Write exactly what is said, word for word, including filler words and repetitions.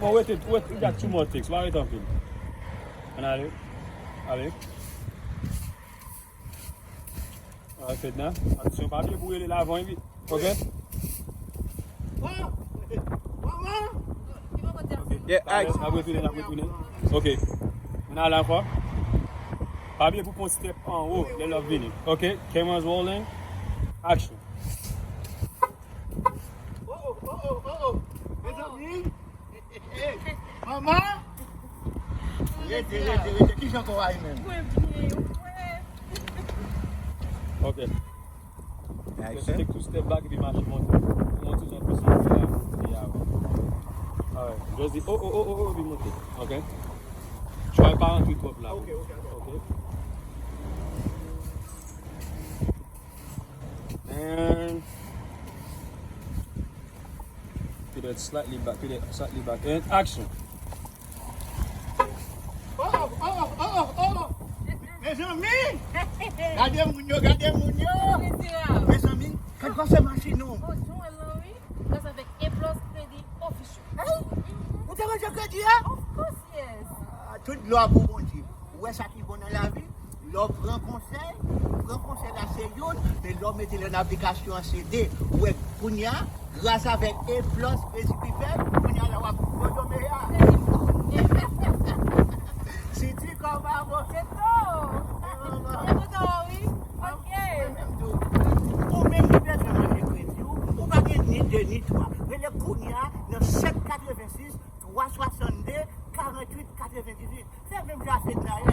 Bon, rete, rete, you got two more ticks. Pa rete anpil. Ann ale. Ale. Alright, Fedna. Aksyon, pa bliye pou rele l avan, wi. Ok? Ok. Yeah, action. N ap retounen, n ap retounen. Ok. Ann ale ankò. Pa bliye pou pran step anwo lè l ap vini. Ok? Cameras rolling. Action. Oh, oh, oh, oh, oh. Mezanmi. Manman. Rete, rete, rete. Kijan kò a ye menm? Ok. Just take two step back epi mache monte. Pou monte jan plis monte la. E avan. Alright. Just di, oh, oh, oh, oh, oh, epi monte. Ok. Try pa antre twòp la. Ok, ok, ok. Ok. And pivot slightly back, pivot slightly back. And action. Oh, oh, oh, oh, oh. Mezanmi. Gade moun yo, gade moun yo. Mezanmi, kèk konsèy machin nou. Oh, Joel lan, wi. Grâce avec A plus Crédit Official. Ou te manje kredi a? Of course, yes. Ah, tout glwa pou Bondye. Ou wè sa ki bon nan lavi? Lè w pran konsèy, pran konsèy la se youn, men lè w mete l an aplikasyon an se de. Ou wè kounye a, gras avèk A plus Crédit Prepaid, kounye a la w ap gwo domè a. Siti kòm avo. Se to. Te kontan wi. Ok. Ou menm ki bezwen manje kredi w, ou pa gen ni de ni twa. Rele kounye a nan sèt katrevensis, twa swasannde, karanntuit, katrevendizuit. Fè menm jan a Fedna ye.